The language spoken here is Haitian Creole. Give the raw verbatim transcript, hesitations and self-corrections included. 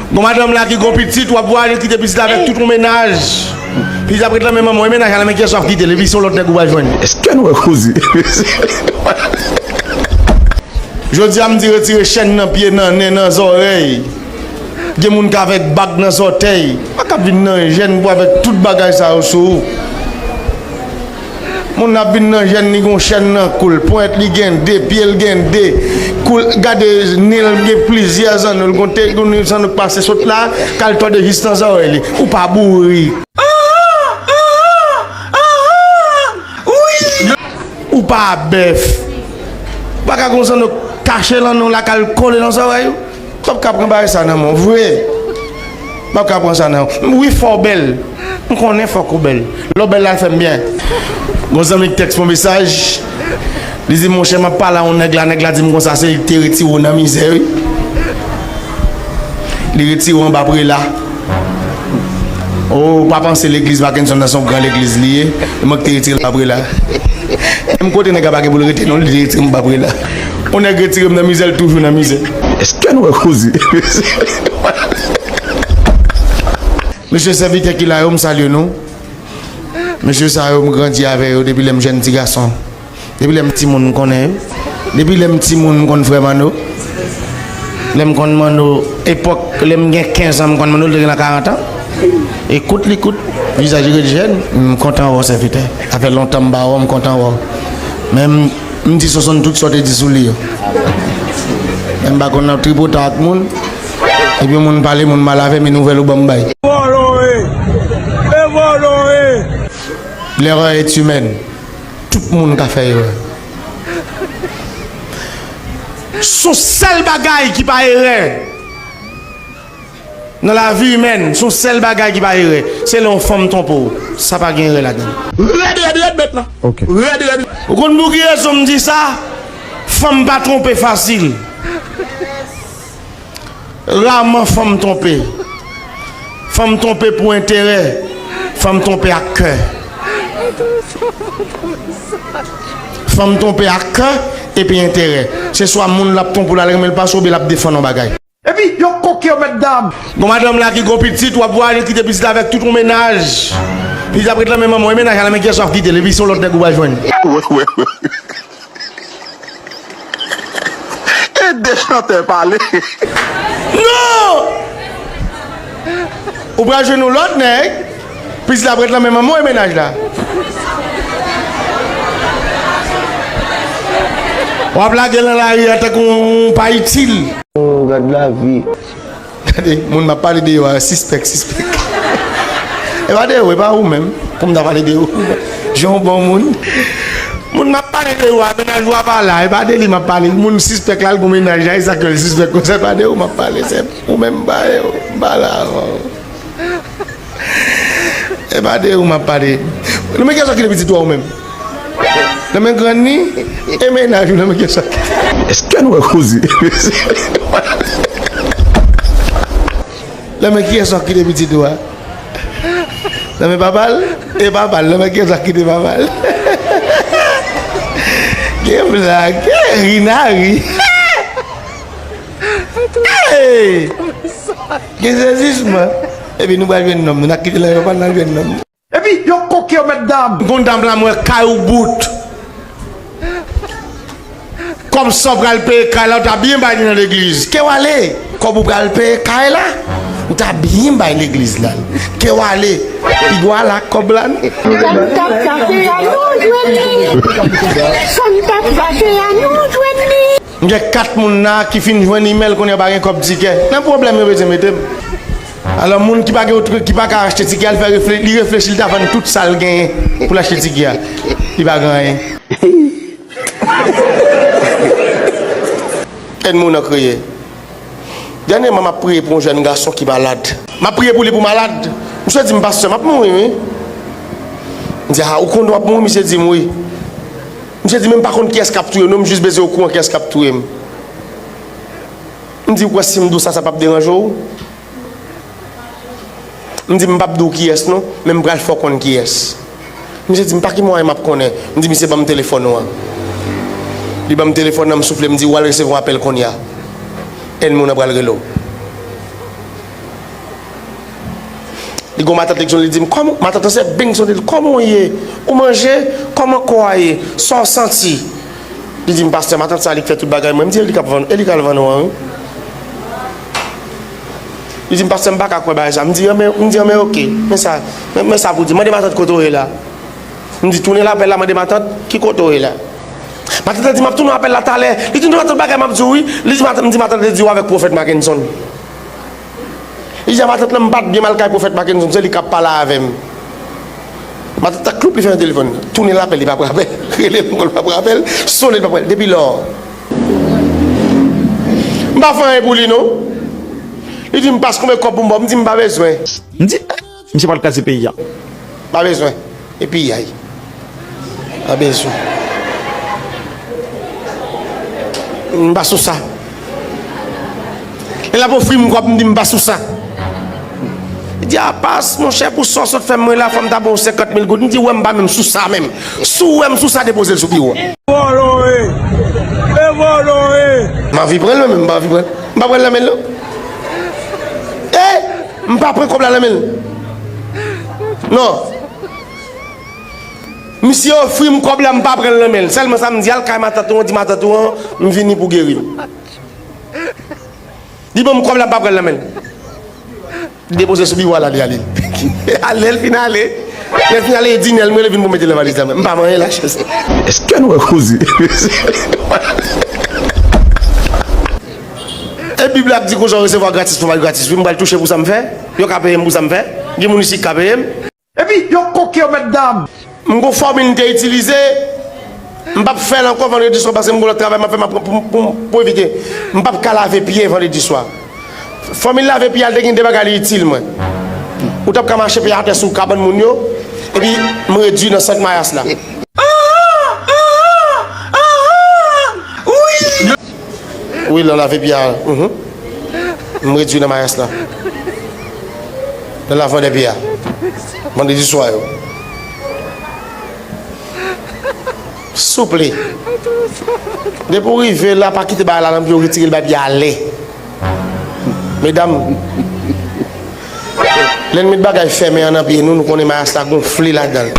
Gon madanm la ki gon pitit, w ap vwayaje kite pitit la avèk tout yon mennaj. Pitit ap ret nan men manman w, e mennaj la nan men kiyès w ap kite l, epi se yon lòt nèg ou pral jwenn. Èske nou wè koze? Jodi a m di retire chèn nan pye, nan nen, nan zòrèy. Gen moun k avèk bag nan zòtèy. Pa ka vin nan jèn pou avèk tout bagay sa yo sou ou. Moun ap vin nan jèn, li gon chèn nan kou l, ponyèt li gen de, pye l gen de, kou l, gade nen l gen plizyè zanno, l gon te, gon zanno k pase sot la, k al tòde jis nan zòrèy li. Ou pa bourik. Ou pa bèf. Ou pa ka gon zanno k kache lan non la, k al kole nan zòrèy ou. M p ap ka pran bagay sa nan men w vre. M p ap ka pran sa nan men w. Wi, fò w bèl. M konnen fòk ou bèl. Lè w bèl la, l fè m byen. Gon zanmi k tèks mwen mesaj. Li di, monchè, m ap pale a yon nèg la. Nèg la di m konsa, se li ki te retire w nan mizè, wi. Li retire w anba prela. O, pa panse legliz Parkinson nan se yon gran legliz li ye. E mwen ki te retire l anba prela. Menm kote nèg la pa gen pou l rete non, li te retire m anba prela. Yon nèg retire m nan mizè, l toujou nan mizè. Èske nou wè koze? Mesye sèvitè ki la yo, m salye nou. Mesye sa yo, m grandi avè yo depi lè m jèn ti gason. Depi lè m timoun, m konnen yo. Depi lè m timoun, m konn frè Manno. Lè m konn Manno, epòk, lè m gen kenz an, m konn Manno, li te gen nan karant an. E kout li kout, vizaj li ret jèn. M kontan wè w, sèvitè. Sa fè lontan m pa wè w, m kontan wè w. Men m, m di Sonsonn tout sa w te di sou li yo. Men m pa konn nan tripotay ak moun. Epi yon moun pale, moun mal avè m, e nouvèl ou ban m bay. Vòlò e! E vòlò e! L'erreur est humaine. Tout moun ka fè erè. Se yon sèl bagay ki pa erè nan lavi imèn, se yon sèl bagay ki pa erè. Se lè yon fanm twonpe w. Sa pa gen erè ladan l. Rèd, rèd, rèd, bèt la. Ok. Rèd, rèd. Ou konn pou ki rezon m di sa? Fanm pa twonpe fasil. Raman fanm twonpe. Fanm twonpe pou enterè. Fanm twonpe ak kè. Fanm twonpe ak kè epi enterè. Se swa moun l ap twonpe w la, l renmen l pase w, oubyen l ap defann yon bagay. Epi, yo koke yo, mèt dam. Gon madanm la ki gon pitit, w ap vwayaje kite pitit la avèk tout yon mennaj. Pitit ap ret nan men manman w, e mennaj la nan men kiyès w ap kite l, epi se yon lòt nèg ou pral jwenn. Wè, wè, wè. E de chantè pale. Non! Ou pral jwenn yon lòt nèg, pitit la ap ret nan men manman w e mennaj la. W ap lage l nan lari a tankou yon pa itil. Oh, gad lavi. Gade, moun m ap pale de yo a, sispèk, sispèk. E pa de ou, e pa ou menm, pou m ta pale de ou. Jan w bon moun. Moun m ap pale de ou a, mennaj ou a pa la, e pa de li m ap pale. Moun sispèk la, l gon mennaj la, e sa k fè l sispèk konsa, e pa de ou m ap pale, se ou menm m pa, m pa la avan w. E pa de ou m ap pale. Nan men kiyès w ap kite pitit ou a ou menm? Nan men grann li? E mennaj ou nan men kiyès w ap kite? Èske nou wè koze? Nan men kiyès w ap kite pitit ou a? Nan men papa l? E papa l, nan men kiyès w ap kite papa l? Gen blag, gen ri n a ri. Hey! Gen sezisman. Epi nou pral jwenn nonm, nou n a kite l nan men papa l, n al jwenn nonm. Epi, yo koke yo, mèt dam. Gon dam la, m wè kay ou bout. Kòb sa w pral peye kay la, ou ta byen bay li nan legliz. Ke w ale? Kòb ou pral peye kay la, ou ta byen bay legliz la. Ke w ale? Pi gwa la, kòb la, non. Sa n t ap chache a, nou jwenn li. Sa n t ap chache a, nou jwenn li. M gen kat moun la ki fin jwenn imèl, kounye a pa gen kòb tikè. Nan pwoblèm yo bezwen mete m. Alò, moun ki pa gen, ki pa ka achte tikè a, l fè refle-, li reflechi, li ta vann tout sa l genyen pou l achte tikè a. Li pa gen anyen. Èd moun nan kriye. Dènyèman, m ap priye pou yon jèn gason ki malad. M ap priye pou li pou malad. Misye di m, pastè, m ap mouri, wi. M di, a, ou konn w ap mouri? Misye di m, wi. Misye di, men m pa konn kiyès k ap touye w, non, m jis bezwen okouran kiyès k ap touye m. M di, ou kwè si m di w sa, sa p ap deranje w? M di, m p ap di w kiyès, non, men m pral fè w konn kiyès. Misye di m, pa ki mwayen m ap konnen? M di, misye, ban m telefòn ou a. Li ban m telefòn nan, m soufle, m di, w al resevwa apèl kounye a. Ènmi w nan pral rele w. Li gen yon matant li k jwenn li di m, "Kòman?" Matant lan se Bengson, li di l, "Kòman w ye? Ou manje? Kòman kò a ye? Sa w santi?" Li di m, "Pastè, matant sa li k fè tout bagay mwen." M di, "E li k ap vann, e li k al vann ou an, wi." Li di m, "Pastè, m pa ka kwè bagay sa." M di, "Anben, m di, anben, oke. Men sa, men, men sa pou di. Mande matant kote w ye la." M di, "Tounen lapèl la, mande matant ki kote w ye la." Matant la di, "M ap tounen apèl la talè." Li di, "Non, matant, bagay m ap di w, wi." Li di, "Matant," m di, "Matant la di w avèk pwofèt Mackenson." Li di a matant lan, "M pa t byen mal kay pwofèt Mackenson, se li k ap pale avè m." Matant la kloup, li fèmen telefòn nan. Tounen lapèl, li p ap rapèl. Rele m ankò, li p ap rapèl. Sonnen, li p ap rapèl. Depi lò. M pa fè anyen pou li, non. Li di m, "Pas konbyen kòb pou m ba w?" M di, "M pa bezwen." M di, "Eh, misye pral kraze peyi a." "Pa bezwen." Epi, ay. Anbezou. M pa sou sa. Lè l ap ofri m kòb, m di m pa sou sa. Li di, "A, Pas, monchè, pou sa w sot fè m mwen la, fò m ta ba w senkant mil goud." M di, "Wè, m pa menm sou sa menm. Si w wè m sou sa, depoze l sou biwo a." Vòlò, e. E vòlò, e. M anvi pran l mwen menm, m pa anvi pran l. M pa pran l nan men l, non. E, m pa pran kòb la nan men l. Non. Misye ofri m kòb la, m pa pran l nan men l. Sèlman sa m di, "Al kay matant ou an, di matant ou an, m vini pou geri l." Li ban m kòb la, m pa pran l nan men l. Li depoze l sou biwo a la, li ale. Lè l fin ale, lè l fin ale, e dinè l, m rele vin pou m mete l nan valiz la, men m pa manyen lachè sa. Èske nou wè koze? E Bib la ap di konsa, w resevwa gratis, fò w bay gratis. Wi, m pral touche pou sa m fè. Yo ka peye m pou sa m fè. Gen moun isi ki ka peye m. Epi, yo koke yo, mètdam. M gon fòmil m te itilize, m p ap fè l ankò vandredi swa paske m gon lòt travay m ap fè, m ap pran pou, pou, pou evite. M p ap ka lave pye vandredi swa. Fòmil lave pye a, l te gen de bagay li itil mwen. Ou t ap ka mache pye atè sou kabann moun yo, epi m redui nan sant mayas la. Wi, nan lave pye a, mhm. M redui nan mayas la. Nan lavandè pye a. Vandredi swa yo. Souple. Depi w rive la, pa kite bagay la nan pye w, retire l bay pye a ale. Medam, lè n met bagay fèmen an nan pye nou, nou konnen mayas la gonfle ladan l.